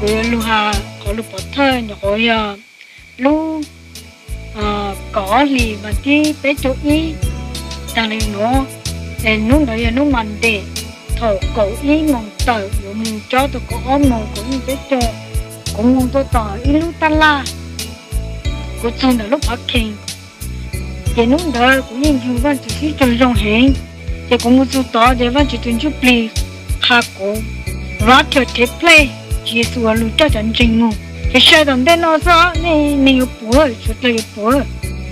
Kuv yuav lug has qhov lug pov thawj nyuam qhuav yog lub kaum ob hlis mas tib peb caug ib taag le nuav. Hnub ntawd yog hnub Monday, thaum kaum ib moos tawm yuav moog txog tau kaum ob moos kaum ib peb caug, kuv moog tuaj tom ib lub taj laj, kuv txug ntawm lub parking. Ces hnub ntawd kuv yeej nrug Vaajtswv sib raug zoo heev. Ces kuv moog txug tod ces Vaajtswv tug ntsuj plig qha kuv, Rapture take place, Tswv Yexus lug coj cov ntseeg moog. Ces sai tom ntej no xwb, nej neeg yuav pum, suav dlawg yuav pum,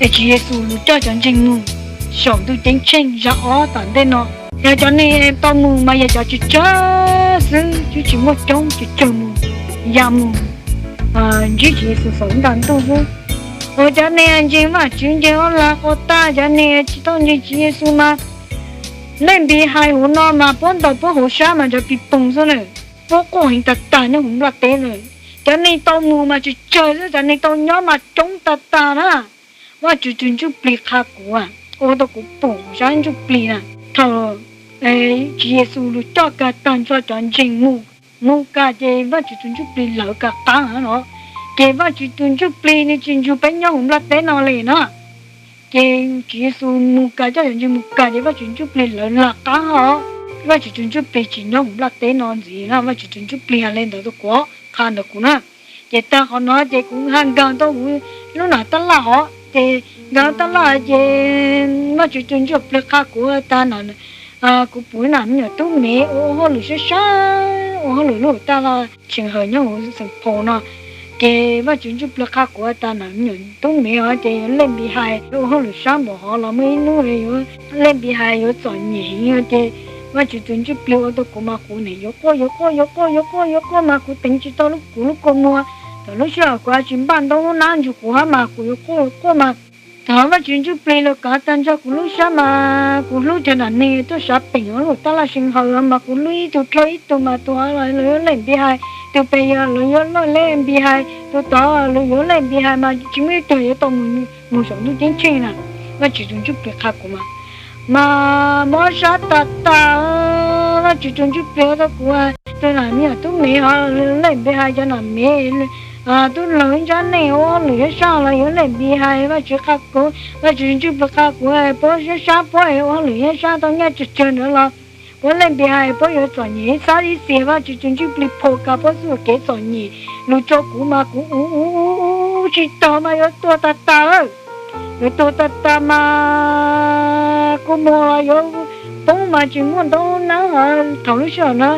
es Tswv Yexus lug coj cov ntseeg moog saum ntuj ceeb tsheej zag ob tom ntej no. Yog cov neeg tau moog mas yog cov tsawg tsawg xwb, tsis muaj coob, tsawg tsawg moog, ya moog ntsib Tswv Yexus saum ntaag ntuj xwb. Ua cov neeg ntseeg Vaajtswv ntseeg ua lag quas tag, cov neeg tsis tau ntseeg Tswv Yexus mas, Leej Npis Hais huv no mas puab ntaus puab hauv sab mas nrov pig poog xwb na, puab quaj heev tag tag nyob huv nplaj teb na. Cov neeg tau moog mas tsawg tsawg xwb, cov neeg tau nyob mas coob tag tag na. Vaajtswv tug ntsuj plig qha kuv, ua tau kuv pum sab ntsuj plig na. Thaum Tswv Yexus lug coj kag tag nrho cov ntseeg moog, moog kag ces Vaajtswv tug ntsuj plig lawv kag qaab no. Ces Vaajtswv tug ntsuj plig nws tsis nrug peb nyob huv nplaj teb no le na. Ces Tswv Yexus moog kag, coj cov ntseeg moog kag ces Vaajtswv tug ntsuj plig lawv lag qaab hov. Vaajtswv tug ntsuj plig tsis nyob huv nplaj teb no ntxiv na, Vaajtswv tug ntsuj plig has le ntawd rua kuv, qha ntawd kuv na. Ces tag qhov no ces kuv ha nkaag tau huv lub nam taj laj hov, ces nkaag taj laj ces Vaajtswv tug ntsuj plig qha kuv tag na, kuv pum nam me nyuam tub mev ua hauj lwm sab sab, ua hauj lwm lub taj laj Siem Hawm nyob huv Xeem Phaus no. Ces Vaajtswv tug ntsuj plig qha kuv tag nam me nyuam tub mev hov ces yog Leej Npis Hais ua hauj lwm sab npaum hov los muaj ib hnub Leej Npis Hais yuav txom nyem heev no ces Vaajtswv tug ntsuj plig ua tau kuv mas kuv nim yuav quaj yuav quaj yuav quaj yuav quaj yuav quaj mas kuv teev tsis tau lub, kuv lub kua muag. Thaum lub sij hawm kuv tsis npaj ntoo lub nab ntsug kuv hab mas kuv yuav quaj yuav quaj mas, thaum Vaajtswv tug ntsuj plig lug kov tag nrho kuv lub sab mas kuv hlub tug nam neeg tuaj sav peem hauv lub taj laj Siem Hawm mas kuv hlub ib tug dlhau ib tug mas tus hov los yuav Leej Npis Hais, tus pem yog los yuav Leej Npis Hais, tus tod los yuav Leej Npis Hais mas tsis muaj ib tug yuav tau moog saum ntuj ceeb tsheej na. Vaajtswv tug ntsuj plig qha kuv mas, mas mob sab tag tag. Vaajtswv tug ntsuj plig ua tau kuv, tus nam me nyuam tub mev hov Leej Npis Hais, cov nam mev tub laug ib ntsab neej ua hauj lwm sab sab los yuav Leej Npis Hais. Vaajtswv qha kuv, Vaajtswv tug ntsuj plig qha kuv, puab sab sab puab es ua hauj lwm sab sab tau nyaj tsawg tsawg ntawd los puab Leej Npis Hais puab yuav txom nyem ib sab ib txhia. Vaajtswv tug ntsuj plig phau kag puab txuj kev txom nyem lug rua kuv mas kuv ua ua ua tsis taug mas yuav tuag tag tag lawm. Yuav tuag tag tag mas kua muag los yuav poob mas tsis muaj ntoo nab hov. Thaum lub sij hawm na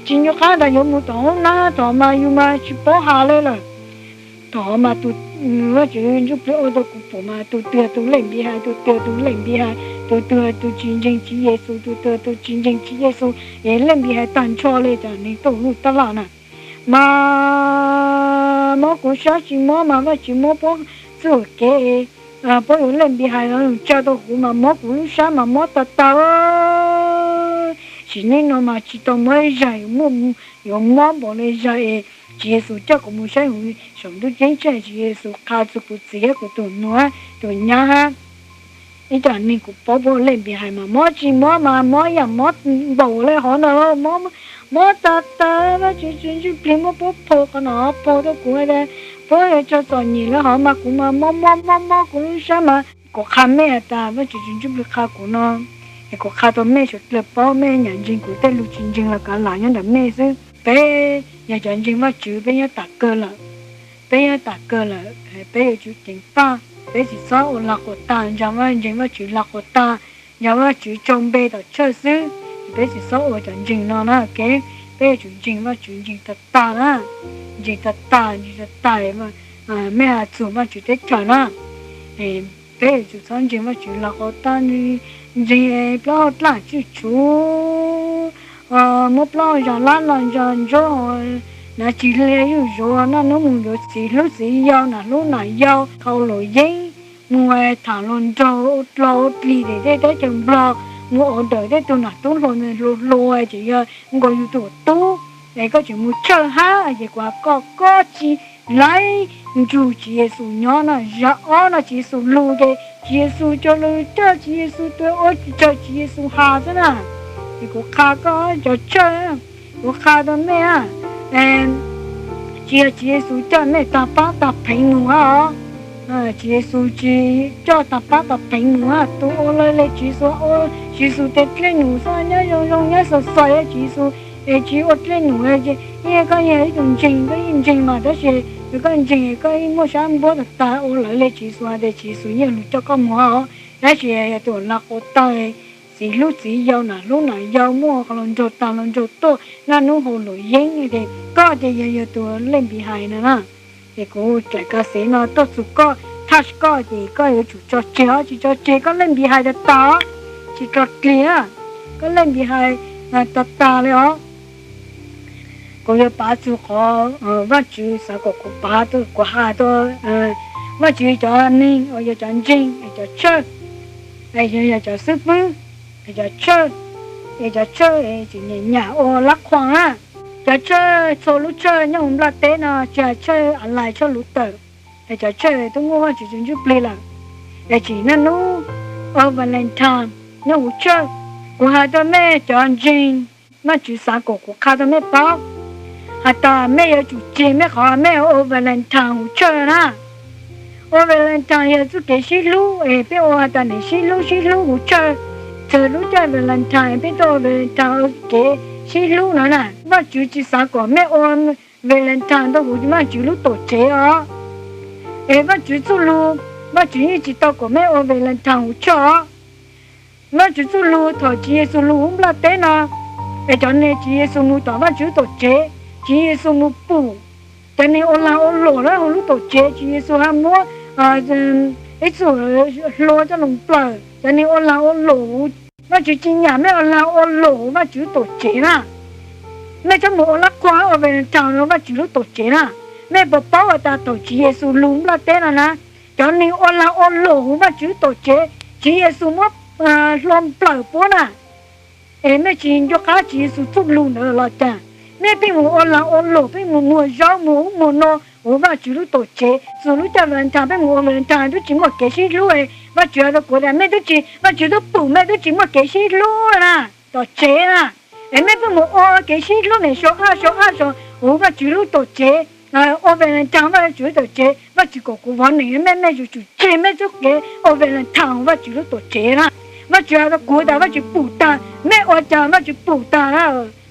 tsis nco qab tas yuav mus tom hoob nab, thaum mas yus mas tsis paub has le lawm. Thaum mas tus, Vaajtswv ntsuj plig ua tau kuv pum mas tus twg tus Leej Npis Hais, tus twg tus Leej Npis Hais, tus twg tus tsis ntseeg Tswv Yexus, tus twg tus tsis ntseeg Tswv Yexus es Leej Npis Hais tag nrho le cov neeg tuaj lub taj laj na. Mas mob kuv sab tsis mob mas Vaajtswv muab puab txuj kev puab yuav Leej Npis Hais los tsa tau huv mas mob kuv lub sab mas mob tag tag. Sim neej no mas tsis tau muaj ib zag yuav mob npaum le zag es Tswv Yexus coj kuv mus saib huv saum ntuj ceeb tsheej, Tswv Yexus qha txug kuv txiv hab kuv tus nus hab tus nyab hab ib co neeg kuv paub puab Leej Npis Hais mas mob tsis mob mas mob yam mob npaum le hov no, mob tag tag. Vaajtswv tug ntsuj plig muab puab phau qhov no, phau tau kuv tas puab yuav tso txom nyem le hov mas kuv mas mob mob mob mob kuv lub sab mas kuv qha mej has tas Vaajtswv tug ntsuj plig qha kuv no es kuv qha tau mej suav dlawg paub, mej nyam ntseeg kuv tej lug tsis ntseeg los kav lam nyob ntawm mej xwb. Peb yog cov ntseeg Vaajtswv peb nyob tas kawg lawm, peb nyob tas kawg lawm peb yuav tsum ceev faj, peb tsis txhob ua lag quas tag, ntseeg Vaajtswv lag quas tag, ntseeg Vaajtswv tsau npe tom tshawj xwb. Peb tsis txhob ua cov ntseeg no na, peb yuav tsum ntseeg Vaajtswv ntseeg tag tag na, ntseeg tag tag ntseeg tag tag, mej has txug Vaajtswv teb chaws na. Peb yuav tsum txhob ntseeg Vaajtswv lag quas tag, ntseeg plaub hau dlaaj tswj tshuv, muab plaub hau zag lab los zag ntsuab, nav tsis le yuj zuag, noj nub moog yuav txiv, hlub txiv yau, nam hlub nam yau, thau luam yeeb, mus tham luag nraug ua dlog ua dlig tim tej teb chaws Nplog, mus order tej tug nam tub hluas hluas hluas ces yog nkaus yug tug tub, es koj tseem mus tshawj hab ces kuv has koj, koj tsis laiv nrug Tswv Yexus nyob na. Zag ob no Tswv Yexus lug ces Tswv Yexus coj lug coj, Tswv Yexus tua ua raws Tswv Yexus has xwb na. Es kuv qha koj cov tshawj, kuv qha tau mej a, Tsis yog Tswv Yexus coj mej tag pab tag pheev mus os. Tswv Yexus tsis coj tag pab tag pheev mus, tus ua lawv le Tswv Yexus, Tswv Yexus tes dlej num xwb, nyob zoo zoo nyob xaus xais Tswv Yexus, es tsis ua dlej num. Koj yog ib tug ntseeg, koj yeej ntseeg mas, tab sis yog koj ntseeg koj yeej muaj sab npuab tag tag ua lawv le Tswv Yexus, tes Tswv Yexus yeej lug coj koj mus os. Tab sis yog tus lag quas tawg, txiv hlub txiv yau, nam hlub nam yau, muaj qhov laus nraug tag laus nraug tuaj, naj nub haus luam yeeb, ces koj ces yog yog tus lej npis hais no na. Ces kuv tsaim ka xev no tuaj txug koj, thaj koj ces koj yuav tsum tso tseg os, tsis tso tseg koj lej npis hais tag tag, tsis tso tseg, koj lej npis hais tag tag li os. Kuv yuav pav txug qhov Vajtswv xav kom kuv pav, kuv has tau Vajtswv cov neeg uas yog cov ntseeg, cov tshawj, yog cov xib fwb, cov tshawj, es cov tshawj tseem nyam nyam ua lab qhuas na. Cov tshawj, txhua lub tshawj nyob huv nplaj teb no, tsis hais tshawj Alais tshawj Luv Tawm, es cov tshawj twb muaj Vajtswv tus ntsuj plig lawm, es tseem naj nub ua Valentine nyob huv tshawj. Kuv has rau mej cov ntseeg, Vajtswv xav kom kuv qha rau mej paub has tas mej yuav tsum tseg mej qhov mej ua Valentine huv tshawj na. Ua Valentine yog txuj kev sib hlub es peb ua has tas nim sib hlub sib hlub huv tshawj. Txawm lub caij Valentine peb tuaj ua Valentine ua kev sib hlub no na. Vajtswv tsis xav kom mej ua Valentine rau huv Vajtswv lub tuam tsev os. Es Vajtswv txuj lug, Vajtswv yeej tsis tau kom mej ua Valentine huv tshawj os. Vajtswv txuj lug thaum Tswv Yexus lug huv nplaj teb no, es cov neeg Tswv Yexus mus tom Vajtswv lub tuam tsev, Tswv Yexus mus pum cov neeg ua lag ua luam lawm huv lub tuam tsev, Tswv Yexus ha muab ib txuj hlua coj lug nplawm cov neeg ua lag ua luam huv. Vajtswv tsis nyam mej ua lag ua luam huv Vajtswv lub tuam tsev na. Mej txhob mus ua lab qhuas ua Valentine rau Vajtswv lub tuam tsev na. Mej puas paub has tas thaum Tswv Yexus lug nplaj teb no na, cov neeg ua lag ua luam huv Vajtswv lub tuam tsev, Tswv Yexus muab hlua nplawm puab na. Es mej tsis nco qab Tswv Yexus txuj lug ntawd los cas? Mej pheej mus ua lag ua luam, pheej mus muag zaub muag ub muag no huv Vajtswv lub tuam tsev. Txug lub caij Valentine peb mus ua Valentine twb tsis muaj kev sib hlub. Vajtswv has rau kuv tas mej twb tsis, Vajtswv twb pum mej twb tsis muaj kev sib hlub na, tom tsev na. Es mej pheej mus ua kev sib hlub nim sau aj sau aj sau huv Vajtswv lub tuam tsev, ua Valentine Vajtswv lub tuam tsev. Vajtswv kom kuv vov neeg mej, mej yuav tsum tseg mej txuj kev ua Valentine huv Vajtswv lub tuam tsev na. Vajtswv has rau kuv tas Vajtswv pum tag, mej ua cas Vajtswv pum tag na.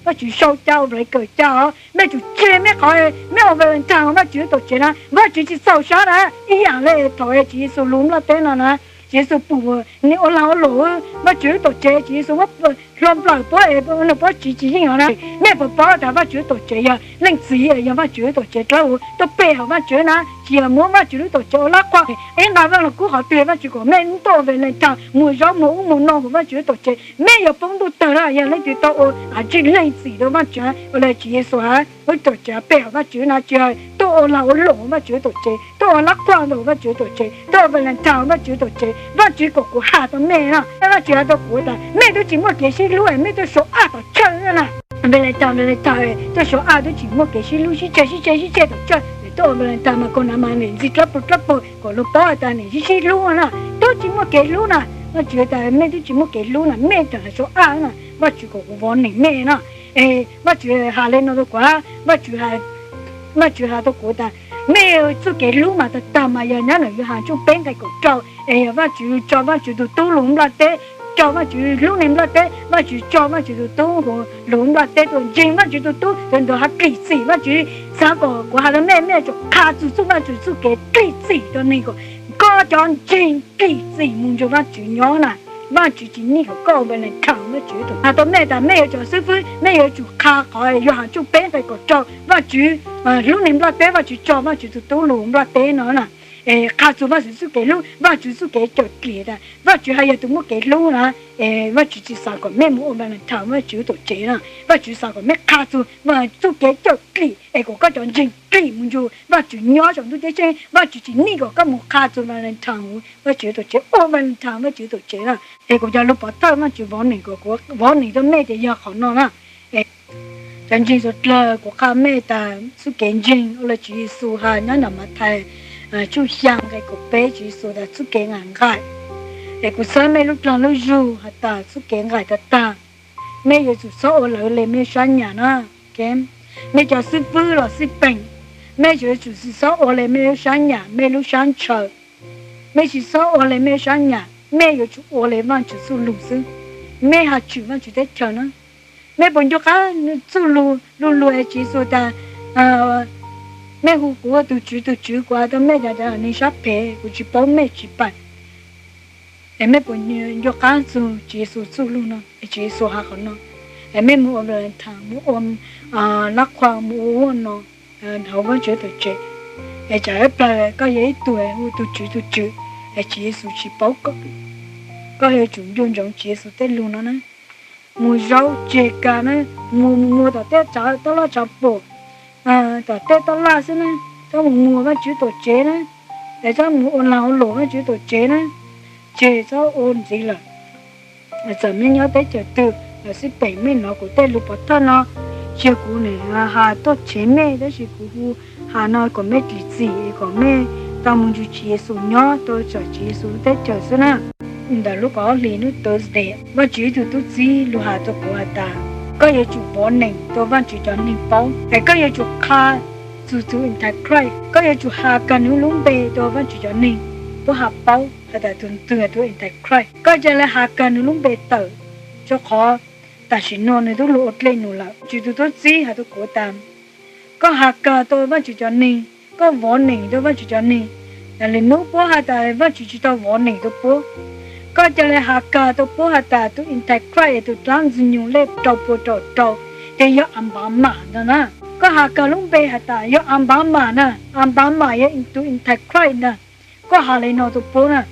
Vajtswv sau ca ua Valentine kawm ca os, mej tsum tseg mej qhov mej ua Valentine huv Vajtswv lub tuam tsev na. Vajtswv tsis txaus sab na. Ib yam le thaum Tswv Yexus lug nplaj teb no na, Tswv Yexus pum neeg ua lag ua luam huv Vajtswv lub tuam tsev, Tswv Yexus muab hlua nplawm puab, puab tsis tsis yeej os na. Mej puas paub tas Vajtswv lub tuam tsev yog Leej Txiv, yog Vajtswv lub tuam tsev dlawb huv tuaj pe hauv Vajtswv na, tsis yog muab Vajtswv lub tuam tsev ua lab qhuas. Ib nqa Vaj Lug Kub qhov twg Vajtswv kom mej tuaj ua Valentine, muag zaub muag ub muag no huv Vajtswv lub tuam tsev, mej yuav poob ntuj tawg na. Yog leej twg tau ua a tsis Leej Txiv rau Vajtswv, ua le Tswv Yexus lub tuam tsev pe hauv Vajtswv na, tsis yog tuaj ua lag ua luam huv Vajtswv lub tuam tsev, tuaj ua lab qhuas huv Vajtswv lub tuam tsev, tuaj ua Valentine huv Vajtswv lub tuam tsev. Vajtswv kom kuv has rau mej na, Vajtswv has rau kuv tas mej twb tsis muaj kev sib hlub, mej tuaj sau aj tom tshawj na. Valentine, Valentine, tuaj sau aj twb tsis muaj kev sib hlub, sib tseg sib tseg sib tseg tom tshawj. Tuaj ua Valentine mas kaus hniav mas nim ntxig dlab pug dlab pug kom luag paub has tas nim sib sib hlub na. Twb tsis muaj kev hlub na. Vajtswv tas mej twb tsis muaj kev hlub na, mej tseem sau aj na. Vajtswv kom kuv vov neeg mej na. Es Vajtswv has le no rau kuv, Vajtswv Vajtswv has rau kuv tas mej txuj kev hlub mas tag tag mas yog nyob ntawm Yauhas tshooj peb nqe kaum rau, es yog Vajtswv tso Vajtswv tus tub lug nplaj teb, tso Vajtswv hlub neeg nplaj teb, Vajtswv tso Vajtswv tus tub lug nplaj teb tuaj ntseeg Vajtswv tus tub, tus ntawd ha klim txim. Vajtswv xav kom kuv has rau mej, mej yuav tsum qha txug txuj Vajtswv txuj kev klim txim rau neeg kom koj cov ntseeg klim txim mus nrug Vajtswv nyob na. Vajtswv tsis nij kom koj ua Valentine Vajtswv tus, has rau mej tas mej yuav cov xib fwb mej yuav tsum qha qhov Yauhas tshooj peb nqe kaum rau, Vajtswv hlub neeg nplaj teb, Vajtswv tso Vajtswv tus tub lug nplaj teb no na. Qha txug Vajtswv txuj kev hlub, Vajtswv txuj kev cawm dlim tas Vajtswv haj yog tus muaj kev hlub na. Vajtswv tsis xav kom mej mus ua Valentine Vajtswv tuam tsev na. Vajtswv xav kom mej qha txug txuj kev cawm dlim es kom koj cov ntseeg dlim mus nrug Vajtswv nyob saum ntuj ceeb tsheej. Vajtswv tsis nij kom koj mus qha txug Valentine Vajtswv tuam tsev, ua Valentine Vajtswv tuam tsev na. Es kuv cov lug pov thawj Vajtswv vov neeg kom kuv vov neeg rau mej ces yog qhov no na. Cov ntseeg suav dlawg, kuv qha mej tas txuj kev ntseeg ua le Tswv Yexus has nyob nram Mathais tshooj xyaa nqe kaum peb, Tswv Yexus tas txuj kev nqaim nqaim. Es kuv txhawb mej lub dlaag lub zug has tas txuj kev nqaim tag tag, mej yuav tsum txhob ua lawv le mej sab nyam na. Mej cov xib fwb los xij peem, Mej yuav tsum tsis txhob ua le mej lub sab nyam, mej lub sab ntshaw. Mej tsis txhob ua le mej lub sab nyam, mej yuav tsum ua le Vaajtswv txuj lug xwb. Mej has tshwm Vaajtswv teb chaws na. Mej puas nco qab txuj lug, lug lug Tswv Yexus tas, mej hu kuv ua tug Tswv, tug Tswv, kuv has tau mej cov neeg sab phem, kuv tsis paub mej tsis paub. Es mej puas nco qab txug Tswv Yexus txuj lug no? Tswv Yexus has qhov no, es mej mus ua Valentine, mus ua lab qhua, mus ua ub ua no hauv Vaajtswv tuam tsev, es tsam ib plag koj yog ib tug hu tug Tswv tug Tswv, es Tswv Yexus tsis paub koj. Koj yuav tsum nco ntsoov Tswv Yexus tej lug no na. Mus zaub tseg kag na, mus mus tom tej tsav taj laj tsav pum, tom tej taj laj xwb na, txhob mus mus Vaajtswv tuam tsev na, es txhob mus ua lag ua luam Vaajtswv tuam tsev na, tseg txhob ua ntxiv lawm. Txawm mej nyob teb chaws twg los xij peem, mej hnov kuv tej lus pov thawj no, tsis yog kuv nim has tuaj tshev mej, tab sis kuv hu has no kom mej tsim txim, kom mej tau mus nrug Tswv Yexus nyob, tau tsom Tswv Yexus lub teb chaws xwb na. Ntawm lub kaum ob hlis hnub Thursday, Vaajtswv ib tug tub txib lug has rua kuv has tas, koj yuav tsum vov neeg rua Vaajtswv cov neeg paub, es koj yuav tsum qha txug tug Antichrist, koj yuav tsum has kag nws lub npe rua Vaajtswv cov neeg puab has paub, has tas tug twg tug Antichrist, koj ca le has kag nws lub npe tawm, rua qhov tam sim nuav nws tub lug ua dlej num lawm. Tswv tug tub txib has rua kuv tas, koj has kag rua Vaajtswv cov neeg, koj vov neeg rua Vaajtswv cov neeg, yog le nub puab has tas Vaajtswv tsis tau vov neeg rua puab. Koj ca le has kag rua puab has tas tug Antichrist es tug dlaab ntxwg nyoog lej rau puas rau rau, ces yog Obama ntag na. Koj has kag lub npe has tas yog Obama na, Obama yog tug Antichrist ntag. Koj has le no rua puab na.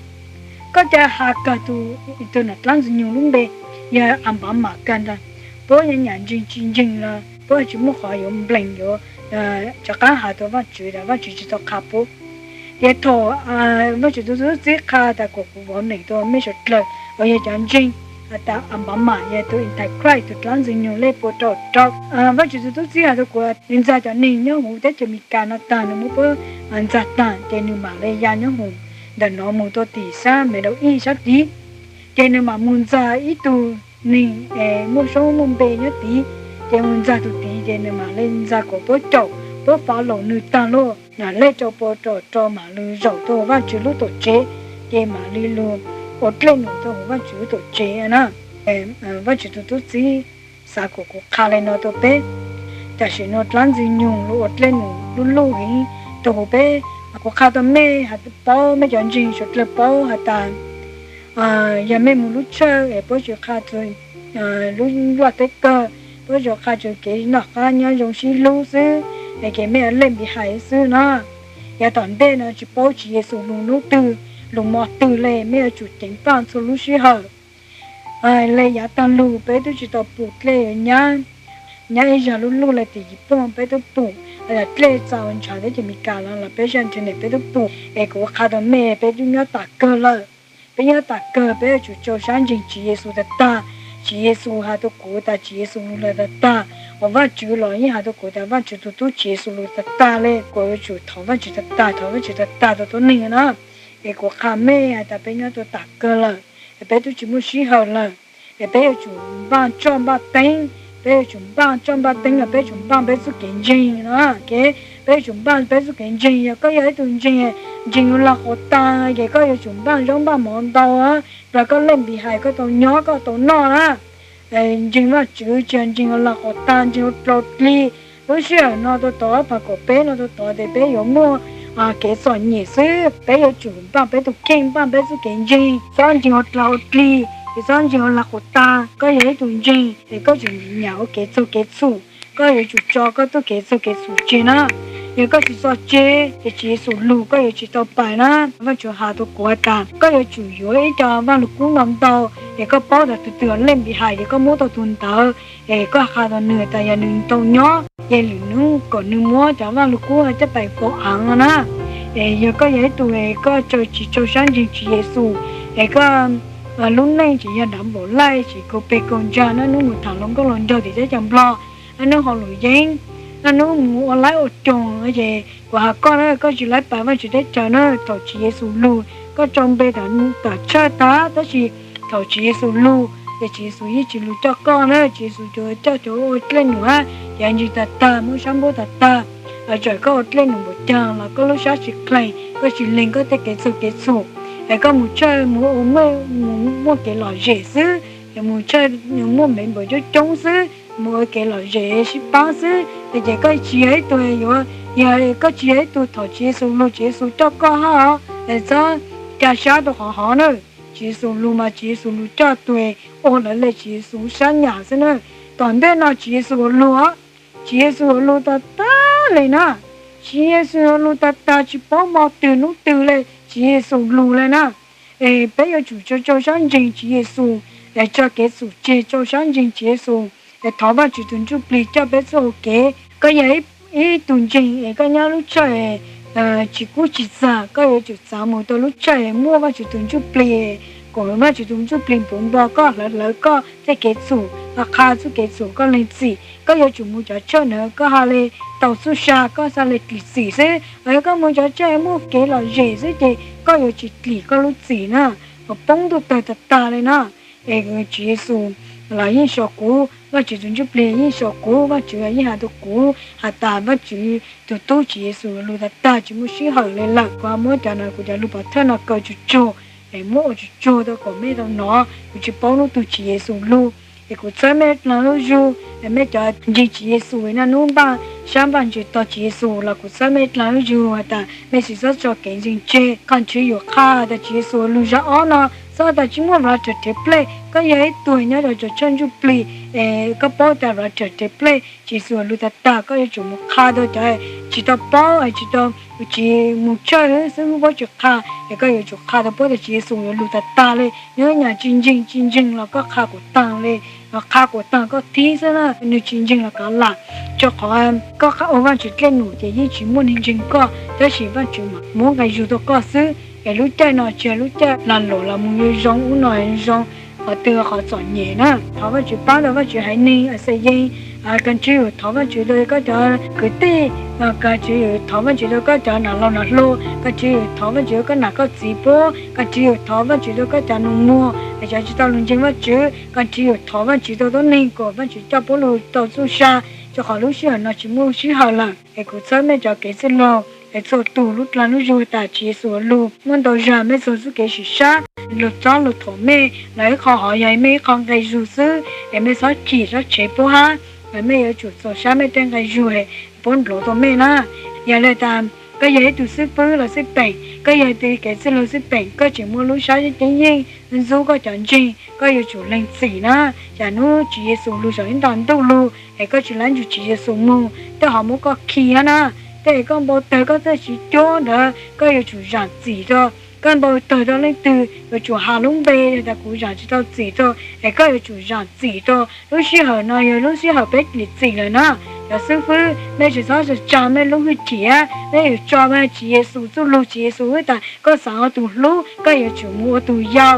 Koj ca has kag tug, tug dlaab ntxwg nyoog lub npe yog Obama kag ntag. Puab nyam ntseeg tsis ntseeg los puab tsis muaj qhov yuav npleeg yuav rov qaab has rua Vaajtswv tas Vaajtswv tsis tau qha puab. Ces thaum Vaajtswv tug tub txib qha tas kom kuv vov neeg rua mej suav dlawg uas yog cov ntseeg has tas Obama yog tug Antichrist tug dlaab ntxwg nyoog lej puas rau rau. Vaajtswv tug tub txib has rua kuv, nws ntxag cov neeg nyob huv teb chaws Amelikas no taag, nws muab puab ntxag taag, ces nws mam le ya nyob huv ntawm no mus rua tim sab Middle East sab tid. Ces nws mam mus ntxag ib tug neeg es muaj suab muaj npe nyob tid, ces mus ntxag tug tid ces nws mam le ntxag kom puab caum, puab follow nws taag lug. Lej rau puas rau rau mam lug zaum rua huv Vaajtswv lub tuam tsev, ces mam li lug ua dlej num rua huv Vaajtswv lub tuam tsev na. Vaajtswv tug tub txib xav kom kuv qha le no rua peb. Tam sim nuav dlaab ntxwg nyoog lug ua dlej num luj luj heev rua huv peb. Kuv qha rua mej has paub, mej cov ntseeg suav dlawg paub has tas yog mej mus lub tshawj es puab tsuas qha txug lub luaj teb kawg, puab tsuas qha txug kev noj qab nyob zoo sib hlub xwb, es kev mej lej npis hais xwb no. Yav tom ntej no tsis paub Tswv Yexus lug hnub twg, lug mo twg le, mej yuav tsum ceev paaj txhua lub sij hawm. Le yav taag lug peb tub tsis tau pum dlej yuav nyab, nyab ib zag luj luj le tim Yiv Pooj peb tub pum, dlej txaus ntshaw teb chaws Amelikas los los peb zaj internet peb tub pum, es kuv qha rua mej peb tub nyob tas kawg lawm. Peb nyob tas kawg, peb yuav tsum rau sab ntseeg Tswv Yexus tag tag. Tswv Yexus has rua kuv tas Tswv Yexus lug lawm tag tag, uas Vaajtswv los yeej has rua kuv tas Vaajtswv tug tub Tswv Yexus lug tag tag le. Kuv yuav tsum thov Vaajtswv tag tag, thov Vaajtswv tag tag rua tuab neeg na. Es kuv qha mej has tas peb nyob rua tas kawg lawm, es peb tub tsis muaj sij hawm lawm, es peb yuav tsum npaj tsoj npaj teeb, peb yuav tsum npaj tsoj npaj teeb los peb yuav tsum npaj peb txuj kev ntseeg no. Peb yuav tsum npaj peb txuj kev ntseeg. Yog koj yog ib tug ntseeg, ntseeg ua lag quas taag, ces koj yuav tsum npaj zaub npaj mov ntau, plag koj lej npis hais koj tau nyob koj tau noj na. Ntseeg Vaajtswv tsis yog ntseeg ua lag quas taag, ntseeg ua dlau dlig. Lub sij hawm no rua tod, phav kaum peb no rua tod tes peb yuav muaj kev txom nyem xwb. Peb yuav tsum npaj peb tug kheej, npaj peb txuj kev ntseeg, txhob ntseeg ua dlau ua dlig, es txhob ntseeg ua lag quas taag. Koj yog ib tug ntseeg es koj tseem nyam ua kev txhaug kev txhum, koj yuav tsum tso koj txuj kev txhaug kev txhum tseg na. Yog koj tsis tso tseg, ces Tswv Yexus lug koj yuav tsis tau pais na. Vaajtswv has rua kuv has tas koj yuav tsum yuav ib co vaaj lug kub ntau ntau, es koj paub tas tug twg lej npis hais ces koj muab tau tug ntawd, es koj qha rua nwg tas yog nwg tau nyob, ces lwm nub kom nwg muab cov vaaj lug kub coj pais faus aav no na. Es yog koj yog ib tug es koj tsis tau sab ntseeg Tswv Yexus, es koj lub neej tseem yog dav npaum laij, tseem kaug peg kaug ntsag, naj nub mus thaam hluas nkauj hluas nraug tim teb chaws Nplog, naj nub haus luam yeeb, naj nub mus ua laib ua coog, ces kuv has koj na, koj tsis laib pais Vaajtswv teb chaws na. Thaum Tswv Yexus lug, koj tsau npe tom tshawj tag, tab sis thaum Tswv Yexus lug, ces Tswv Yexus yeej tsis lug coj koj na. Tswv Yexus coj cov ua dlej num hab cov ntseeg tag tag, muab sab npuab tag tag. Txawm koj ua dlej num npaum caag los koj lub sab tsis qeeg, koj tsis lees koj tej kev txhaum kev txhum, es koj mus tshawj mus ua, mus muaj kev lom zem xwb, es mus tshawj muaj npe npaum coob coob xwb, mus ua kev lom zem sib pab xwb, ces koj tsis yog ib tug yuav, yog koj tsis yog ib tug thov Tswv Yexus lug Tswv Yexus coj koj hab os. Es txhob ca sab rau qhov hov na. Tswv Yexus lug mas Tswv Yexus lug coj tug ua lawv le Tswv Yexus sab nyam xwb na. Tom ntej no Tswv Yexus lug, Tswv Yexus lug tag tag le na. Tswv Yexus lug tag tag tsis paub mo twg nub twg le Tswv Yexus lug le na. Es peb yuav tsum tso sab ntseeg Tswv Yexus, tso kev txhaum tseg, tso sab ntseeg Tswv Yexus, es thov Vaajtswv tug Ntsujplig coj peb txuj kev. Koj yog ib tug ntseeg es koj nyob lub tshawj tsis kub tsis txag, koj yuav tsum txav mus tau lub tshawj muaj Vaajtswv tug Ntsujplig, kom Vaajtswv tug Ntsujplig npuav npo koj, hlawv hlawv koj tej kev txhaum, qha txuj kev txhaum koj lees txim. Koj yuav tsum mus cov tshawj ntawd koj ha le tau txuj sa, koj xav le dlim txim xwb. Yog koj mus cov tshawj muaj kev lom zem xwb ces koj yuav tsis dlim koj lub txim na, poob ntuj tawg tag tag le na. Es Tswv Yexus los yeej sau kuv, Vaajtswv tug Ntsujplig yeej sau kuv, Vaajtswv yeej has rua kuv has tas Vaajtswv tug tub Tswv Yexus lug tag tag tsis muaj sij hawm le lawm. Kuv muab cov no kuv cov lug pov thawj no kaw tsuag tsuag, es muab ua tsuag tsuag rua kom mej tau nov, kuv tsis paub nub twg Tswv Yexus lug. Es kuv txhawb mej dlaag lub zug, mej cov ntseeg Tswv Yexus na, nub npaj sab npaj ntsws tog Tswv Yexus los kuv txhawb mej dlaag lub zug has tas mej tsis txhob tso kev ntseeg tseg. Qhov ntswv yus qha tas Tswv Yexus lug zag ob no, txhob tas tsis muaj vla rhawv rhe plej. Koj yog ib tug nyob rua cov tshawj Ntsujplig, es koj paub tas vla rhawv rhe plej Tswv Yexus lug tag tag, koj yuav tsum mus qha rua cov tsis tau paub, tsis tau, tsis mus tshawj xwb, paub tsis qha, es koj yuav tsum qha rua puab tas Tswv Yexus yuav lug tag tag le. Nyob nyam tsis ntseeg, tsis ntseeg los koj qha kuas taag le, qha kuas taag koj thib xwb na, nwg tsis ntseeg los kav lam. Rua qhov koj ua Vaajtswv dlej num ces yeej tsis muaj neeg ntseeg koj, tab sis Vaajtswv muab nqe zug rua koj xwb. Es lub caij no tsis yog lub caij lag luam los mus zoo, ub no zoo, qhov twg qhov txom nyem na. Thov Vaajtswv paab rua Vaajtswv haiv neeg As Xas Yees, koj ntswg yus thov Vaajtswv rua koj cov kwv tij, koj ntswg yus thov Vaajtswv rua koj cov nam laug nam hluas, koj ntswg yus thov Vaajtswv rua koj nam koj txiv puab, koj ntswg yus thov Vaajtswv rua koj cov nus muag, cov tsis tau lug ntseeg Vaajtswv, koj ntswg yus thov Vaajtswv rua tuab neeg kom Vaajtswv coj puab lug tau txuj sa, rua qhov lub sij hawm no tsis muaj sij hawm lawm. Es kuv txhawb mej cov kev txwj laug, es txhua tug lub dlaag lub zug tas Tswv Yexus lug, muab ntau zag mej txhua txuj kev sim sab, lug txob lug thov mej, los ib qho hov yog mej ib qho nqe zug xwb, es mej txhob chim txhob tshev puab hab, los mej yuav tsum txuas sab mej tej nqe zug, puab nplua rua mej na. Yog le tas koj yog ib tug xib fwb los xij peem, koj yog ib tug kev txwj laug xij peem, koj tseem muaj lub sab ceeb yeej ntxub koj cov ntseeg, koj yuav tsum lees txim na. Cas nub Tswv Yexus lug zaum ib nta ntuj lug es koj tsis laib ntsug Tswv Yexus moog, tej hov muab koj khi hab na. Tej koj npau tawg koj txawj siv cuab ntawd koj yuav tsum zaam txim rua. Koj npau tawg rua leej twg yuav tsum has lub npe tas kuv zaam tsis tau txim rua, es koj yuav tsum zaam txim rua. Lub sij hawm no yog lub sij hawm peb dlim txim lawm na. Cov xib fwb, mej tsis txhob tsa mej lub hwj chim, mej yuav tso mej Tswv Yexus txuj lug, Tswv Yexus has tas koj xaav ua tug hlub koj yuav tsum mus ua tug yau,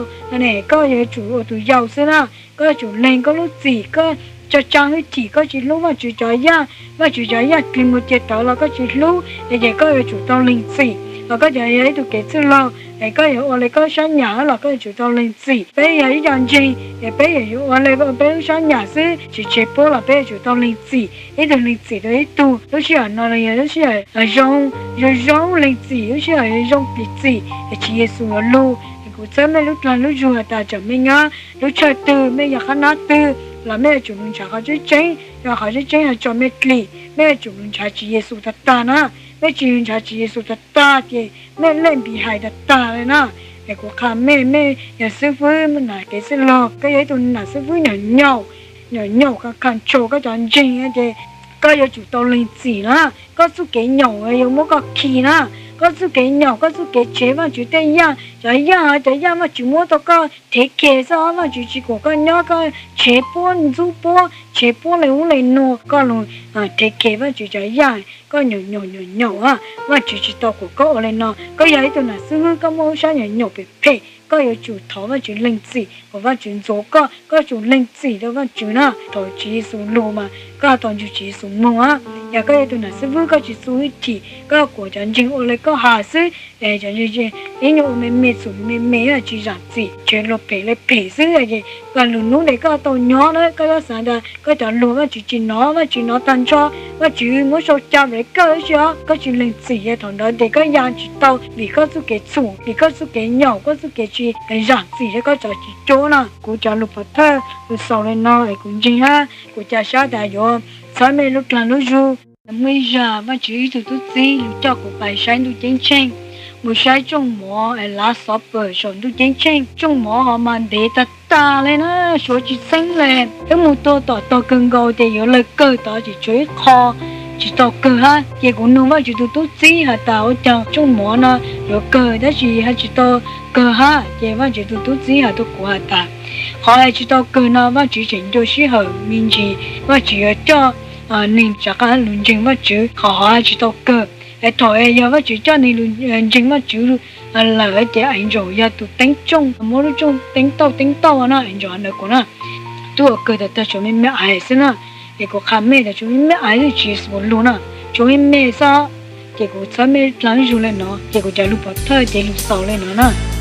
koj yuav tsum ua tug yau xwb na. Koj yuav tsum lees koj lub txim, koj tsa tsa hwj chim, koj tsis hlub Vaajtswv cov yaj, Vaajtswv cov yaj dlig mus cia tawv los koj tsis hlub, ces koj yuav tsum tau lees txim. Los koj cov yog ib tug kev txwj laug, es koj yuav ua le koj sab nyam los koj yuav tsum tau lees txim. Peb yog ib co ntseeg es peb yuav ua le peb lub sab nyam xwb, tsis tshev puab los peb yuav tsum tau lees txim, ib tug lees txim rua ib tug. Lub sij hawm no los yog lub sij hawm zoo, zoo zoo lees txim, lub sij hawm zoo dlim txim es Tswv Yexus yuav lug. Es kuv txhawb mej lub dlaag lub zug has tas txawm mej nyob lub tshawj twg, mej yog qhab nab twg los mej yuav tsum lug nrhav qhov tseeb tseeb, yog qhov tseeb tseeb yuav tso mej dlim, mej yuav tsum lug nrhav Tswv Yexus tag tag na. Mej tsis nrhav Tswv Yexus tag tag ces mej lej npis hais tag tag le na. Es kuv qha mej, mej yog xib fwb, mej nam kev txwj laug, koj yog ib tug nam xib fwb nyuam nyaum, nyuam nyaum control koj cov ntseeg ces koj yuav tsum tau lees txim na. Koj txuj kev nyaum yuav muab koj khi na. Koj txuj kev nyaum, koj txuj kev tshev Vaajtswv tej yaj, cov yaj, cov yaj Vaajtswv muab tau koj thev khe xwb, Vaajtswv tsis kom koj nyob, koj tshev puab ntxub puab, tshev puab le ub le nuav, koj lug thev khe Vaajtswv cov yaj, koj nyuam nyaum nyuam nyaum, Vaajtswv tsis tau kom koj ua le no. Koj yog ib tug nam xib fwb, koj muaj lub sab nyuam nyaum phem phem, koj yuav tsum thov Vaajtswv lees txim, kom Vaajtswv ntxuav koj, koj yuav tsum lees txim rua Vaajtswv na. Thov Tswv Yexus lug mas koj tau ntsug Tswv Yexus moog a. Yog koj yog tus nam xib fwb koj tsis txuj ib chim, koj kuam cov ntseeg ua li koj has xwb, cov ntseeg ib nyuag ua me me txhum me me tsis zam txim, tseem luag phem li phem xwb es koj lwm hnub ces koj tau nyob na. Koj yuav xav tias koj cov luag Vajtswv tsis hnov, Vajtswv hnov tag nrho, Vajtswv muab sau ca rau koj ib si os, koj tsis lees txim es thaum ntawd ces koj ya tsis tau vim koj txuj kev txhum, vim koj txuj kev nyaum, koj txuj kev tsis zam txim rau koj cov tsis cuab na. Kuv cov lus pov thawj lus xaus li no es kuv ntseeg hab kuv ca sab tas yuav txhawb mej lub dlaag lub zug. Muaj ib zag Vajtswv ib tug tub txib lug coj kuv pais saib ntuj ceeb tsheej, mus saib tsooj mov es lav xov pam saum ntuj ceeb tsheej. Tsooj mov ho mas ntev tag tag le na, suav tsis txheeb le. Wb mus txog tom tog kawg nkaus ces yuav lawv kawg tod ces tshuav ib qho tsis tau kawg hab. Ces kuv nug Vajtswv tus tub txib has tas ua caag tsooj mov no yuav kawg tab sis ha tsis tau kawg hab? Ces Vajtswv tus tub txib has rau kuv has tas qhov es tsis tau kawg no Vajtswv tseem ncua sij hawm me ntsis, Vajtswv yuav coj neeg tsav qaab lug ntseeg Vajtswv. Qhov hov tsis tau kawg es thaum es yog Vajtswv coj neeg lug ntseeg Vajtswv lawm ces angel yog tus teeb tsooj, muab lub tsooj teeb tauj teeb tauj no, angel ntawd kuv na. Tub ua kawg tas tag tshuav me me ais xwb na. Es kuv qha mej tas tshuav me me ais xwb tsis ua lug na, tshuav me me xwb. Ces kuv txhawb mej dlaag zug le no ces kuv cov lus pov thawj ces lug xaus le no na.